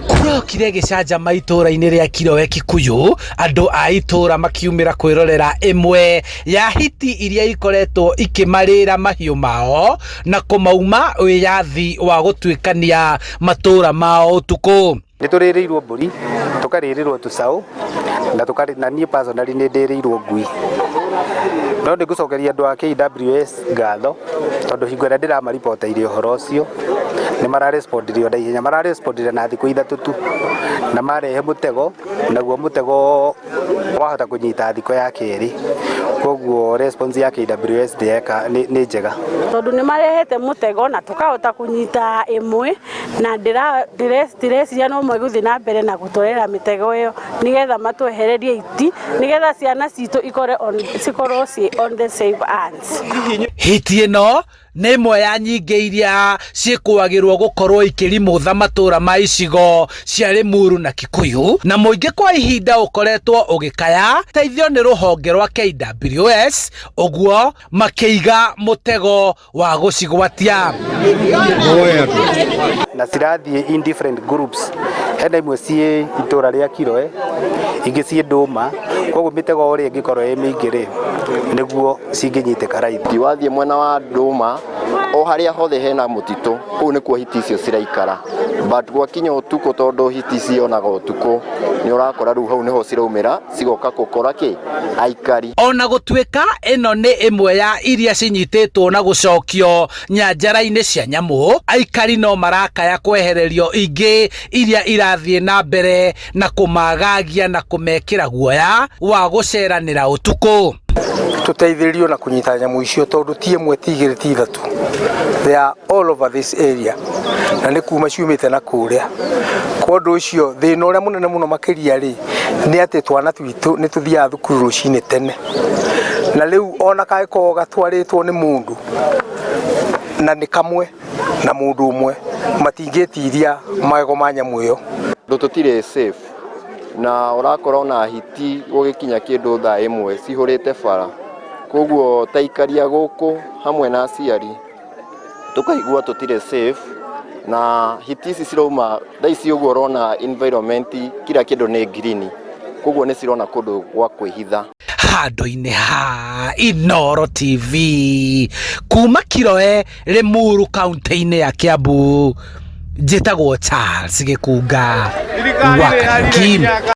Kũrokire gĩcanjama itũũra-inĩ rĩa Kiroe Kikuyu, andũ a itũũra makiumĩra kwĩrorera ĩmwe ya hiti iria ikoretwo ikĩmarĩra mahiũ mao na kũmauma wĩyathi wa gũtuĩkania matũũra mao ũtukũ. Nĩ tũrĩrĩirwo mbũri, tũkarĩrĩrwo tũcaũ na tũkarĩ na niĩ personally nĩ ndĩrĩirwo ngui. No nĩ ngũcokeria andũ a KWS ngatho tondũ hingo ĩrĩa ndĩramariboteire ũhoro ũcio nĩ mararespondire o na ihenya, mararespondire na thikũ 3 tu na marehe mũtego, naguo mũtego wahota kũnyita thikũ ya kerĩ. Koguo response ya KWS nĩ njega. Tondũ nĩ marehete mũtego na tũkahota kũnyita ĩmwe na ndĩreciria no megũthiĩ na mbere na gũtwarĩra mĩtego ĩyo nĩgetha matwehererie iti nĩgetha ciana citũ cikorwo ciĩ on the safe hands. Hiti ĩno nĩ ĩmwe ya nyingĩ iria ciĩkũagĩrwo gũkorwo ikĩrimũtha matũũra ma icigo cia Limuru na Kikuyu, na mũingĩ kwa ihinda ũkoretwo ũgĩkaya teithio nĩ rũhonge rwa KWS, ũguo makĩiga mũtego wa gũcigwatia. Na cirathiĩ in different groups, hena imwe ciĩ itũra rĩa Kiroe, ingĩ ciĩ Ndũma, koguo mĩtego ũrĩa ĩngĩkorwo ĩ mĩingĩ rĩ, nĩguo cingĩnyitĩka raithi. Wathiĩ mwena wa Ndũma o harĩa hothe hena mũtitũ, kũu nĩkuo hiti icio ciraikara, but gwakinya ũtukũ, tondũ hiti cionaga ũtukũ, nĩ ũrakora rĩu hau nĩho ciraumĩra cigoka gũkora kĩ aikari. Ona gũtuĩka ĩno nĩ ĩmwe ya iria cinyitĩtwo na gũcokio nyanjara-inĩ cia nyamũ, aikari no marakaya kwehererio ingĩ iria irathiĩ na mbere na kũmagagia na kũmekĩra guoya wa gũceranĩra ũtukũ. Tũteithĩrĩrio na kũnyita nyamũ icio tondũ ti ĩmwe, ti igĩrĩ, ti ithatũ, they are all over this area na nĩ kuma ciumĩte na kũrĩa. Kwa ũndũ ũcio thĩna ũrĩa mũnene mũno makĩria rĩ nĩ atĩ twana twitũ nĩ tũthiaga thukuru rũcinĩ tene, na rĩu ona kangĩkorwo gatwarĩtwo nĩ mũndũ na nĩ kamwe na mũndũ ũmwe, matingĩtiria magego ma nyamũ ĩyo. Tondũ tũtirĩ safe na ũrakora ona hiti gũgĩkinya kĩndũ thaa 1 cihũrĩte bara, koguo ta aikaria gũkũ hamwe na aciari tũkaigua tũtirĩ safe, na hiti ici cirauma thaa ici ũguo ũrona environment kila kĩndũ nĩ green, koguo nĩ cirona kũndũ gwa kwĩhitha. Handũ-inĩ ha Inooro TV kuma Kiroe, Limuru, kaunti-inĩ ya Kiambu, njĩtagwo Charles Gĩkunga wa Kariuki.